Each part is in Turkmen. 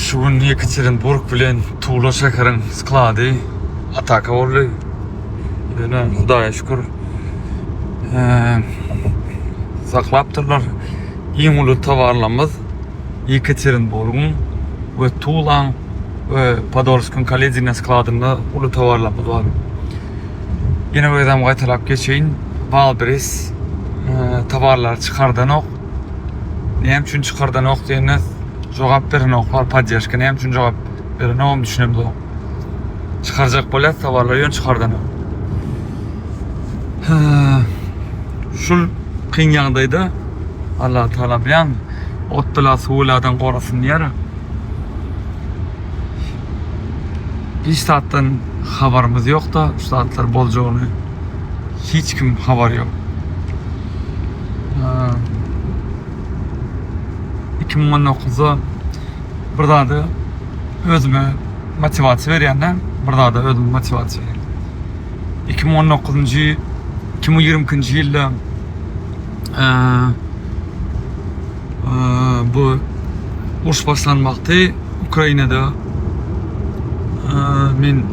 Şu gün Ýekaterinburg bilen Tula şäheriň sklady ataka boldy. Ýöne Hudaýa şükür saklapdyrlar. Iň uly towarlarymyz Ýekaterinburgyň we Tulaň we Podolskyň Koledzina skladynda uly towarlarymyz bar. Ýene bir gezem gaýtalap geçeýin. Wildberries towarlary çykardanok. Näme üçin çykardanok diýende jogap berenoklar. Podderžka näme üçin jogap berenogam düşünemzok. Çykarjak bolýar towarlary ýöne çykardanok. Şul kyn ýagdaýda Allah Taala bilýän ot bela suw beladan gorasyn diýer. Hiç zatdan habarymyz ýokda, şu zatlar boljagyny hiç kim habary ýok. 2019-da bir zady özüme motiwasiýa berýän-de, bir zada özüme motiwasiýa berýän. 2019-njy, 2022-nji ýylda bu uruş başlan wagty Ukrainada men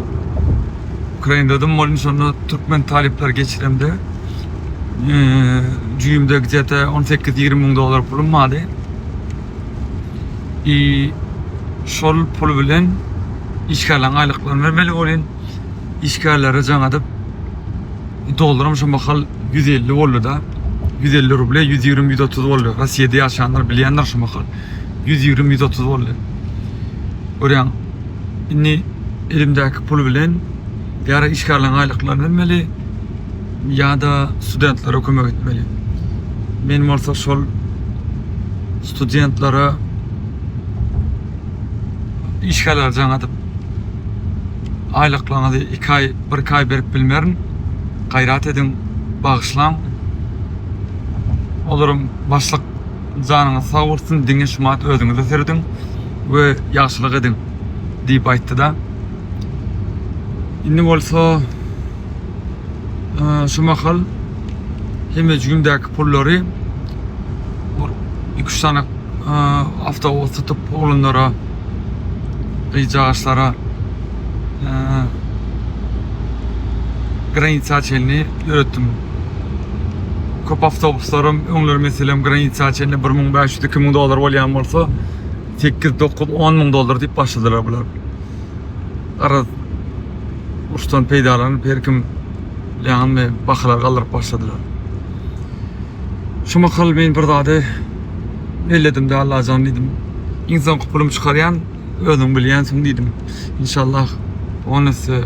Ukrainadadym bolun şonda türkmen talyplar geçiremde jüýümde gde-to 18-20 müň dollar pulum bardy. I şol pul bilen işgärleriň aýlyklaryny bermeli bolýan. Işgärlere jaň edip Dollaram şo mahal 150 boldy-da. 150 ruble, 120, 130 boldy. Rossiýada ýaşaýanlar bilýändir şo mahal. 120, 130 boldy. Görýäň, indi elimdäki pul bilen ýa-da işgärleriň aýlyklaryny bermeli, ýa-da studentlere kömek etmeli. Men bolsa şol studentlere işgärlere jaň edip Aýlyklaryňyzy iki aý, birki aý berip bilmerin. Gaýrat ediň, bagyşlaň. Olaram başlyk janyňyz sag bolsun, diňe şumat özüňize serediň we ýagşylyk ediň diýip aýtdy-da. Indi bolsa şu mahal hemme jübimdäki pullary bir iki-üç sany awtobus tutup oglanlara gyzjagaşlara granitsa çenli ýöretdim. Köp awtobuslaram öňler meselem granitsa çenli 1500-2000 dollar bolýan bolsa 8, 9, 10 müň dollar diýip başladylar bular. Garaz uruşdan peýdalanyp her kim ýagny bahalar galdyryp başladylar. Şu mahal men bir zady belledim-de Allajan diýdim. Iň soňky pulumy çykarýan, özüň bilýänsiň diýdim. Inşallah on esse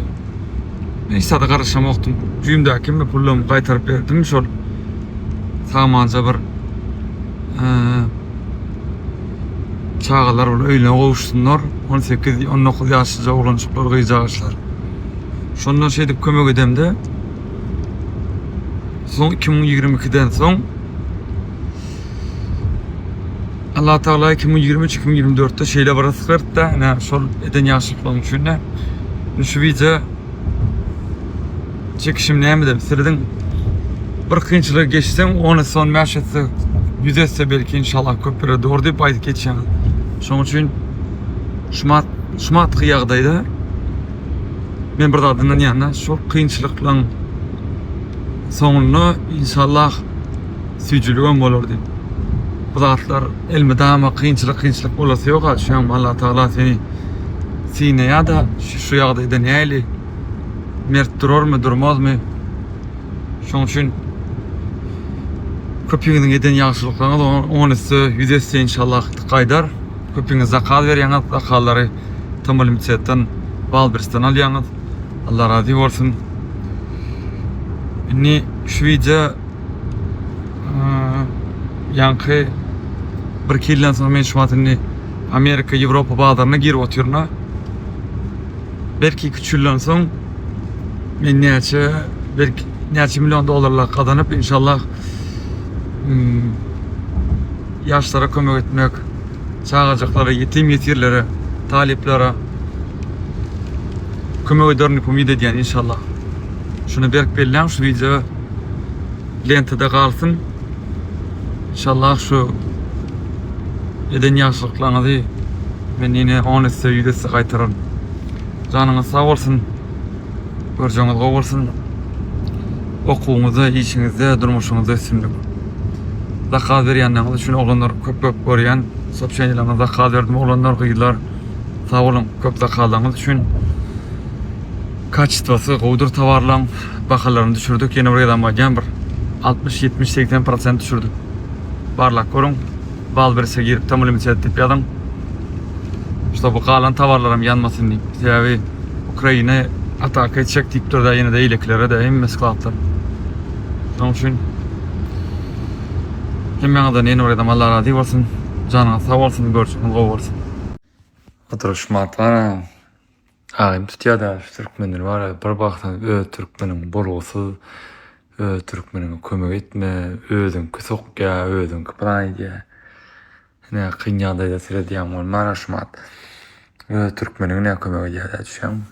men hiç zada garaşamokdym. Jüýümdäki hemme pullarymy gaýtaryp berdim şol samanja bir çagalar bir öýüne gowuşsynlar. 18, 19 ýaşlyja oglanjyklar, gyzjagaşlar. Şondan şeýdip kömek edemde Soň 2022-den soň Allah Teala 2023-2024-de şeýle bir rysk berdi-de, ine şol eden ýagşylyklaryň üçin-de. Şu wideo çekişim nämede? Serediň. Bir kynçylygy geçseň, 10 esse, 15 esse, 100 esse belki inşallah köp berer. Dogry diýip aýdyp geçýän. Şonuň üçin şumat şumatky ýagdaýda Men bir zada ynanýan-da, şol kynçylyklaryň soňunda inşallah süýjüligem bolar diýip. Bu zatlar elmydama kynçylyk kynçylyk bolasy ýok-a, düşýäňmi? Allah Tagala seni synaýar-da, şu ýagdaýda nähili mert durarmy, durmazmy? Şonuň üçin köpüňiziň eden ýagşylyklaryňyz on esse, ýüz esse inşallah gaýdar. Köpüňiz zakaz berýäňiz, zakazlary Tmlmz-den, Wildberries-den alýaňyz. Allah razy bolsun. Indi şu wideo ýaňky bir iki ýyldan soň men şu wagt indi Amerika, Ýewropa bazaryna girip otyryn. Belki iki-üç ýyldan soň men näçe belki näçe million dollarlar gazanyp inşallah ýaşlara kömek etmek, çagajyklara, ýetim ýesirlere, talyplara kömek ederin diýip umyt edýän inşallah. Şuny berk belläň şu wideo lentada galsyn. Inşallah şu eden ýagşylyklaryňyzy. Men ýene 10 esse, 100 esse gaýtararyn. Janyňyz sag bolsun. Görjegiňiz gowy bolsun. Okuwyňyzda, işiňizde, durmuşyňyzda üstünlik. Zakaz berýänleriňiz üçin oglanlar köp köp görýän. Soobşeniýalaryňyza zakaz berdim oglanlar, gyzlar. Sag boluň köp zakazlaryňyz üçin. Kaçestwasy gowudyr towarlaň. Bahalaryny düşürdik. Ýene bir gezem aýdýan bir 60, 70, 80 prosent düşürdik. Barlap görüň. Wildberries'e girip Tamu Limited diýip ýazyň. Şo bu galan towarlaram ýanmasyn diýip. Sebäbi Ukraina ataka etjek diýip dur-da ýene-de eýlekilere-de hemme skladlar. Şonuň üçin hemmäňizden ýene bir gezem Allah razy bolsun. Janyňyz sag bolsun, görşüňiz gowy bolsun. Oturyş mat bar. Agym tutýada şu türkmenler bar bir baksaň öz türkmeniň bolgusyz öz türkmeniňe kömek etme özüňki sokýa özüňki plan edýä ine kyn ýagdaýda seredýän bolmara şumat öz türkmeniňe nä kömek edýä düşýäňmi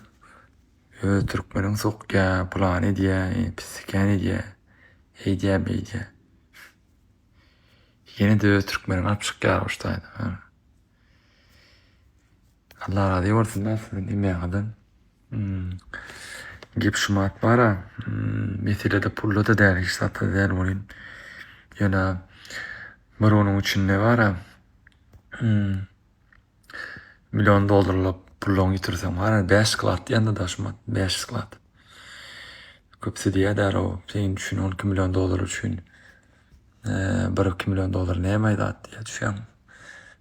öz türkmeniň sokýa plan edýä pissikän edýä eýdýä beýdýä ýene-de öz türkmeniňi alyp çykýar şu taýda. Allah razy bolsun da sizden hemmäňizden. Hmm. Gep şumat bara. Hmm, mesele-de pulda-da däl, hiç zatda däl welin. Ýöne bir onuň içinde bara. Hmm. Million dollarlyk pullaryňy ýitirseň bara 5 sklad diýende da şumat 5 sklad. Köpüsi diýýär o seň üçin 12 million dollar üçin 1-2 million dollar näme zat diýýär düşýäňmi?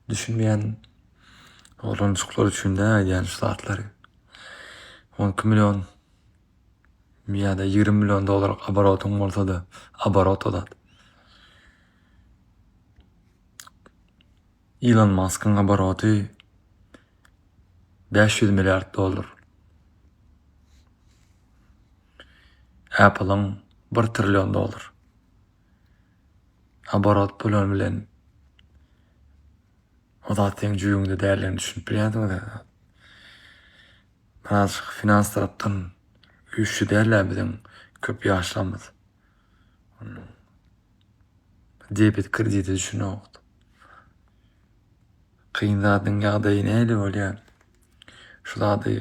Düşünmeýän Oglanjyklar üçin dä aýdýan şu zatlary. 12 million ýa-da 20 million dollar oborotyň bolsa-da, oborot o zat. Elon Muskyň oboroty 500 milliard dollar. Apple-yň 1 trillion dollar. Oborot bolan bilen O zat seň jübüňde däldigini düşünip bilýänsiňiz-ä. Birazjyk finans tarapdan güýçli däl-ä biziň köp ýaşlarymyz. Debet kredite düşünenok. Kyn zadyň ýagdaýy nähili bolýar? Şu zady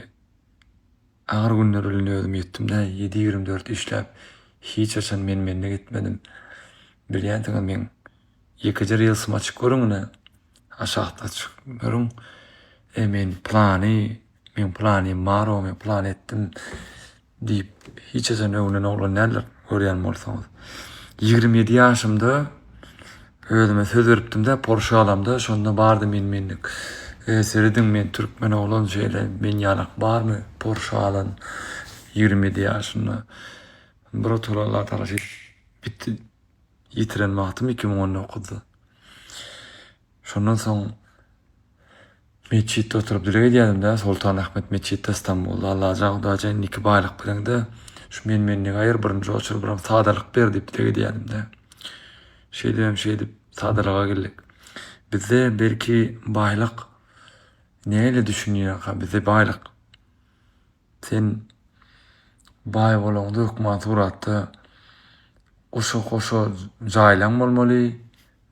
agyr günler bilen özüm ýetdim-dä, 7-24 işläp, hiç haçan men-menlik etmedim. Bilýänsiňiz meň Ýekeje reelsimi açyp görüň ine. Aşakda açyp görüň. E men plany, meň planym bar o, men plan etdim diýip hiç haçan öwünen oglan däldir görýän bolsaňyz. 27 ýaşymda özüme söz beripdim-de Porsche alamda şonda bardy men menlik. E serediň men türkmen oglan şeýle men ýalak barmy Porsche alan 27 ýaşynda. Bir otura Allah tagala şeýdip bitdi. Ýitiren wagtym 2019-da. Şondan soň metjitde oturyp dileg edýärdim-de, Soltan Ahmet metjitde Stambulda. Allajan, Hudajan indiki baýlyk bereňde şu men-menligi aýyr, birinji oçur biram sadalyk ber diýip dileg edýärdim-de. Şeýdibem şeýdip sadalyga geldik. Bizde belki baýlyk nähili düşünýärka bizde baýlyk Sen baý bolaňda hökman suratda goşa-goşa jaýlaň bolmaly,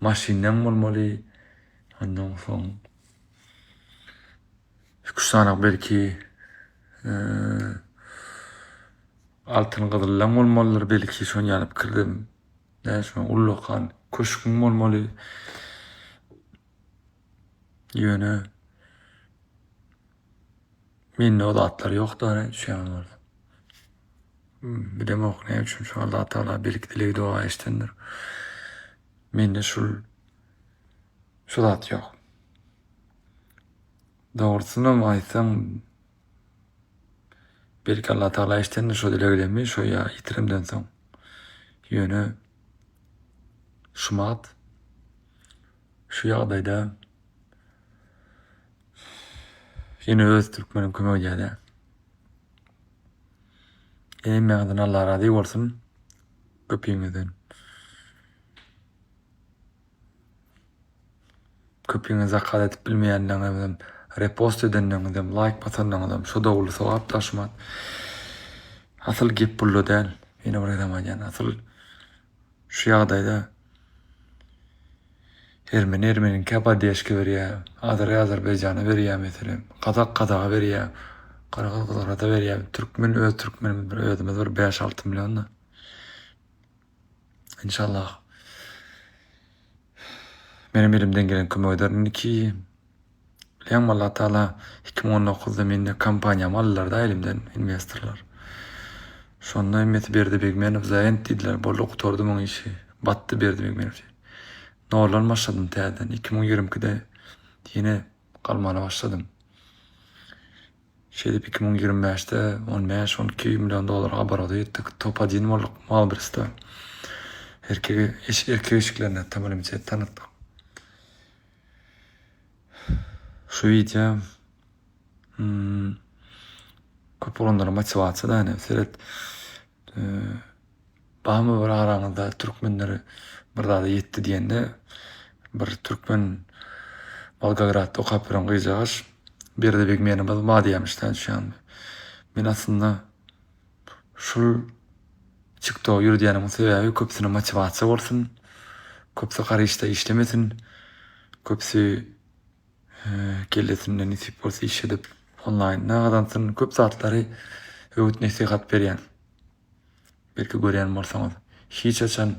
maşynlaň bolmaly. Ondan soň iki-üç sany belki altyn gyzyllaň bolmalydyr belki şon ýaly pikirde. Näme ullakan köşgüň bolmaly. Ýöne Mende o zatlar ýok da düşýän bolsa. Bilemok näme üçin şu Allah Taala belki dileg doga eşdendir. Mende şul şu zat ýok. Dogrusynam aýtsaň belki Allah Taala eşdendir şu dileglerimi şu ýa ýitirimden soň. Ýöne şumat şu ýagdaýda Ýene öz türkmenim kömek edýär-dä. Hemmäňizden Allah razy bolsun. Köpüňizden. Köpüňiz zakat edip bilmeýänleriňizem, repost edenleriňizem, laýk basanlaryňyzam şo-da uly sogap daşymat. Asyl gep pulda däl. Ýene bir gezek aýdýan, asyl şu ýagdaýda. Ermeni ermeniňkä poddeşka berýär, azeri azerbaýjana berýär meselem, gazak gazaga berýär, gyrgyz gyrgyza berýär, türkmen öz türkmenimiz bir özümiz bir bäş-alty million-da. Inşallah. Menem elimden gelen kömek ederin. Indiki bilýäňmi Allah Taala 2019-da mende kompaniýamy aldylar-da elimden investorlar. Şonda hemmesi Berdi Begmenow zaent diýdiler. Boldy gutardy muň işi. Batdy Berdi Begmenow diýip. Noldan başladym täzeden. 2022-de ýene galmana başladym. Şeýdip 2025-de 15-12 million dollar oboroda ýetdik. Top 1 bolduk Wildberries'de. Erkek erkek eşiklerine TMLMC tanatdyk. Şu wideo hmm, köp oglanlara motiwasiýa da ine seret Barmy bir araňyzda türkmenler bir zada ýetdi diýende bir türkmen Wolgogradda okap ýören gyzjagaş Berdi Begmenowa bar diýýämiş-dä düşýäňmi. Men aslynda şul TikTok ýöredýänimiň sebäbi köpüsine motiwasiýa bolsun, köpüsi gara işde işlemesin, köpüsi kellesinde nesip bolsa iş edip onlaýnda gazansyn, köp zatlary öwüt-nesihat berýän. Belki görýän bolsaňyz. Hiç haçan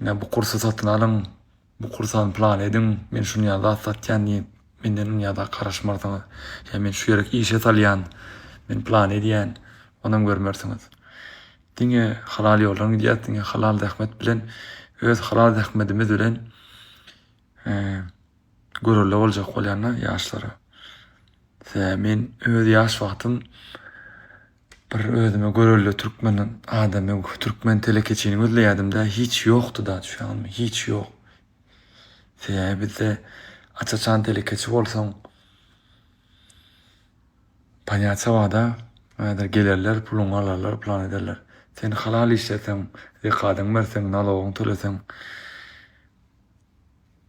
ine bu kursy satyn alyň, bu kursany plan ediň, men şuny ýaly zat satýan diýip menden ýa da garaşmarsyňyz. Ýa men şu ýere işe salýan, men plan edýän, onam görmersiňiz. Diňe halal ýoldan gidýäs, diňe halal zähmet bilen, öz halal zähmetimiz bilen görelde boljak bolýan-da ýaşlara. Sebäbi men öz ýaş wagtym Bir özüme görelde türkmen adamy, türkmen telekeçini gözleýärdim-de, hiç ýokdy-da, düşýäňizmi, hiç ýok. Sebäbi bizde aç-açan telekeçi bolsaň, ponýatiýa bar-da, häzir gelerler, puluňy alarlar, plan ederler. Sen halal işleseň, zekadyňy berseň, nalogyňy töleseň,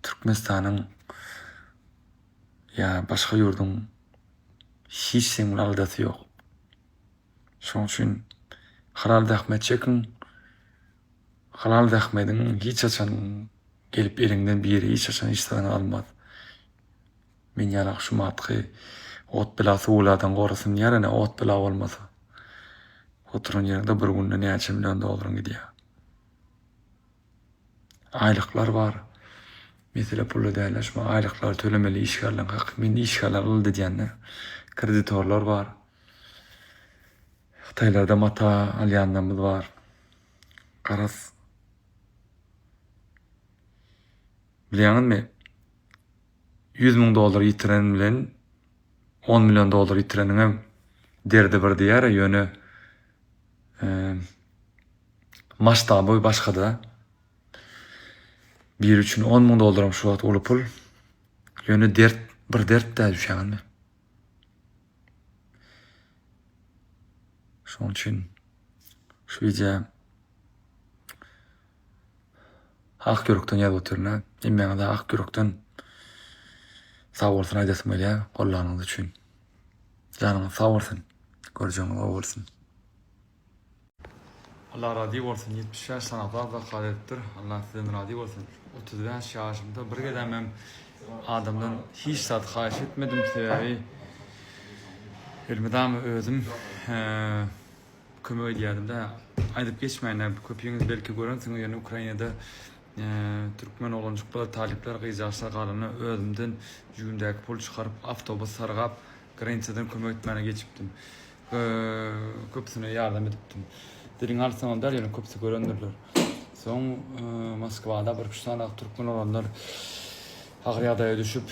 Türkmenistanyň ýa başga ýurduň Hiç seň bilen aladasy ýok. Şoň üçin halal zähmet çekiň. Halal zähmediň hiç haçan gelip eliňden biri hiç haçan hiç zadyňy almaz. Men ýalak şu matky ot bela suw beladan gorasyn diýýär ene ot bela bolmasa. Oturan ýeriňde bir günde näçe million dollaryň gidýär. Aýlyklar bar. Mesele pulda däl-de, şu aýlyklary tölemeli işgärleriň haky. Men işgärleri alada edýän-de. Kreditorlar bar. Hytaýlarda mata alýanlarymyz bar. Garaz. Bilýäňizmi? 100 müň dollar ýitiren bilen 10 million dollar ýitireniňem derdi bir diýer, ýöne Masştaby başgada. Biri üçin 10 müň dollaram şu wagt uly pul. Ýöne dert bir dert däl düşýäňizmi? Şonuň üçin şu wideo ak ýürekden ýazyp otyryn-a. Hemmäňize ak ýürekden sag bolsun aýdasym gelýär gollanyňyz üçin. Janyňyz sag bolsun. Görjegiňiz gowy bolsun. Allah razy bolsun 75 sany zat zakat edipdir Allah sizden razy bolsun 35 ýaşymda bir gezemem adamdan hiç zat haýyş etmedim sebäbi elmydama özüm kömek edýärdim-de aýdyp geçmäýin köpüňiz belki görensiňiz ýöne Ukrainada türkmen oglanjyklar talyplar gyzjaşlar galanda özümden jübimdäki pul çykaryp awtobus sargap granisadan kömek etmäne geçipdim. Köpüsine ýardam edipdim. Diliňi alsaňam däl, ýöne köpüsi görendirler. Soň Moskwada bir üç sany türkmen oglanlar agyr ýagdaýa düşüp,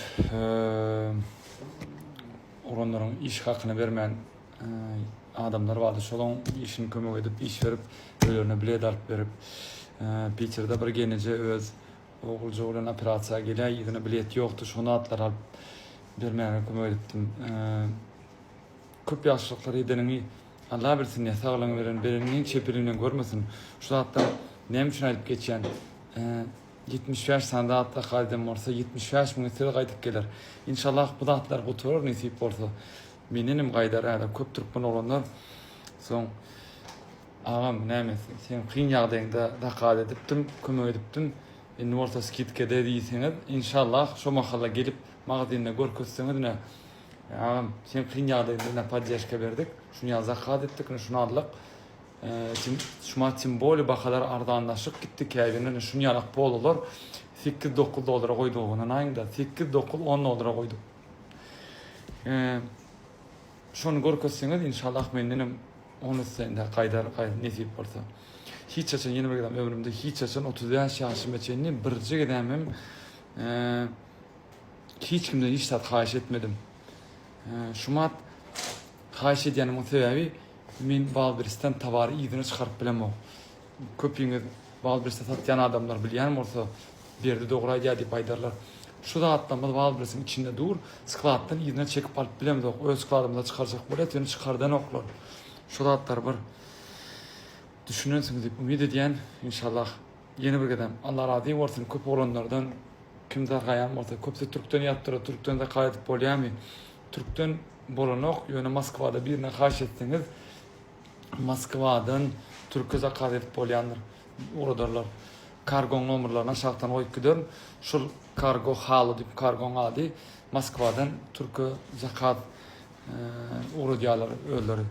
oglanlaryň iş hakyny bermän adamlar bardy. Şolaň işini kömek edip, iş berip, öýlerine bilet alyp berip, Piterde bir gelneje öz oguljygy bilen operasiýa gelýär, yzyna bilet ýokdy, şony atlar alyp bermäge kömek edipdim. Köp ýagşylyklar edeniňi Alla bilsin ne saglygyňy beren bereniňi çep eliňden görmesin. Şu zatlar näme üçin aýdyp geçýän? 75 sany zat zakat eden bolsa 75 müňe size gaýdyp geler. Inşallah bu zatlar gutarar nesip bolsa. Mendenem gaýdar häzir köp türkmen oglanlar. Soň agam näme sen kyn ýagdaýyňda zakat edipdim, kömek edipdim. Indi bolsa skidkede diýseňiz, inşallah şo mahalla gelip magazinde görkezseňiz ine agam sen kyn ýagdaýda ine poddežka berdik. Şuny ýaly zakaz etdik, ine şuny aldyk. Şuma tim bolýa bahalar arzanlaşyp gitdi käbirine şuny ýalak pololar 8-9 dollara goýduk ynanaýyňda 8 9 10 dollara goýduk. Şony görkezseňiz inşallah mendenem 10 esse gaýdar nesip bolsa. Hiç haçan ýene bir gezem ömrümde hiç haçan 35 ýaşyma çenli birje gezemem hiç kimden hiç zat haýyş etmedim. Şumat haýyş edýänimiň sebäbi Men Wildberriesden towary yzyna çykaryp bilemok. Köpiňiz Wildberriesde satýan adamlar bilýän bolsa, Berdi dogry aýdýar diýip aýdarlar. Şu zatlarymyz Wildberriesiň içinde dur, skladdan yzyna çekip alyp bilemzok. Öz skladymyza çykarjak bolýas, ýöne çykardanoklar. Şu zatlary bir düşünensiňiz diýip umyt edýän. Inşallah ýene bir gezem Allah razy bolsun köp oglanlardan kim zargaýan bolsa, köpüsi türkden ýazypdyr, türkden zakaz edip bolýarmy? Türkden bolanok ýöne Moskwada birine haýyş etseňiz Moskwadan türke zakaz edip bolýandyr ugradarlar. Kargoň nomerlerini aşakdan goýup giderin. Şul kargo haly diýip kargoň ady Moskwadan türke zakaz ugradýarlar özleri.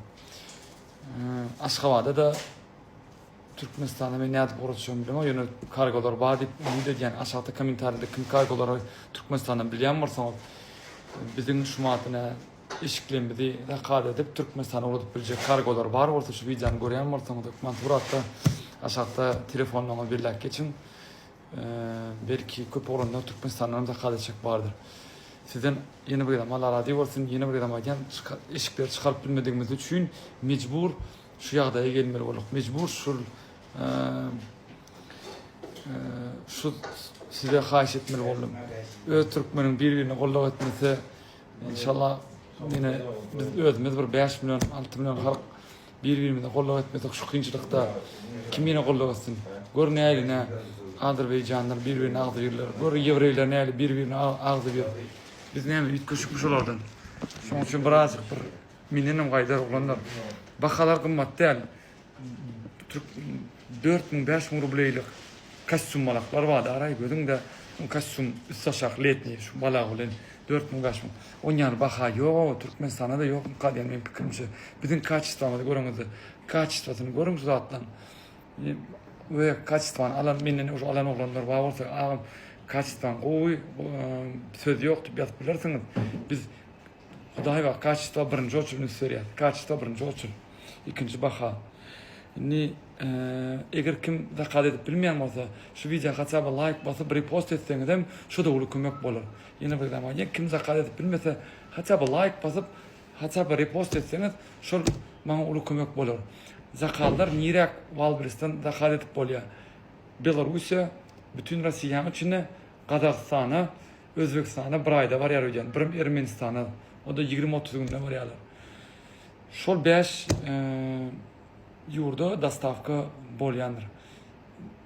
Aşgabada da Türkmenistana men nädip ugratjagymy bilemok, ýöne kargolar bar diýip umyt edýän. Aşakda kommentariýada kim kargolary Türkmenistandan bilýän bolsaňyz, biziň şu matyna eşiklerimizi zakaz edip Türkmenistana ugradyp biljek kargolar bar bolsa şu wideony görýän bolsaňyz hökman suratda aşakda telefonlaryňyzy belläp geçiň. Belki köp oglanlar Türkmenistandan hem zakaz etjek bardyr. Sizden ýene bir gezek Allah razy bolsun, ýene bir gezek aýdýan, eşikleri çykaryp bilmedigimiz üçin mejbur Şu ýagdaýa gelmeli bolduk. Mejbur şul şu size haýyş etmeli boldum. Öz türkmeniň bir-birine goldaw etmese, inşallah ýene biz özümiz bir 5 million, 6 million halk bir-birimize goldaw etmesek şu kynçylykda kim ýene goldaw etsin? Gör näli nä Azerbaýjanlar bir-birine agzybirler. Gör ýewreýler näli bir-birine agzybir. Biz näme üýtgeşikmi şolardan? Şonuň üçin birazjyk bir Mendenem gaýdar oglanlar. Bahalar gymmat däl. Türk 4000 5000 rubleýlik kostýum balaklar bar araý gözüňde kostýum üst aşak letniý şu balak bilen 4000 5000. On ýaly baha ýok Türkmenistanda da ýok diýen meň pikirimçe. Biziň kaçestwamyzy görüňizde. Kaçestwasyny görüň şu zatdan. We kaçestwany alan menden уже alan oglanlar bar bolsa agam kaçestwan gowy söz ýok diýip ýazyp bilersiňiz. Biz Hudaý bar, kaçestwa birinji oçur üns berýär. Kaçestwa birinji oçur. Ikinji baha. Indi eger kim zakaz edip bilmeýän bolsa, şu wideo haça bir laýk basyp repost etseňiz hem şu da uly kömek bolar. Ýene bir zaman ýene kim zakaz edip bilmese, haça bir laýk basyp, haça bir repost etseňiz, şol maňa uly kömek bolar. Zakazlar niräk Wildberriesden zakaz edip bolýar? Belarussiýa, bütin Rossiýanyň içinde, Gazagystana, Özbegistana bir aýda barýar öýdýän, birem Ermenistana, o-da 20-30 günde barýarlar. Şol 5 ýurda dostawka bolýandyr.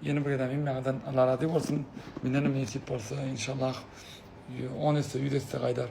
Ýene bir gezek hemmäňizden Allah razy bolsun. Menden hem nesip bolsa inşallah 10 esse, 100 esse gaýdar.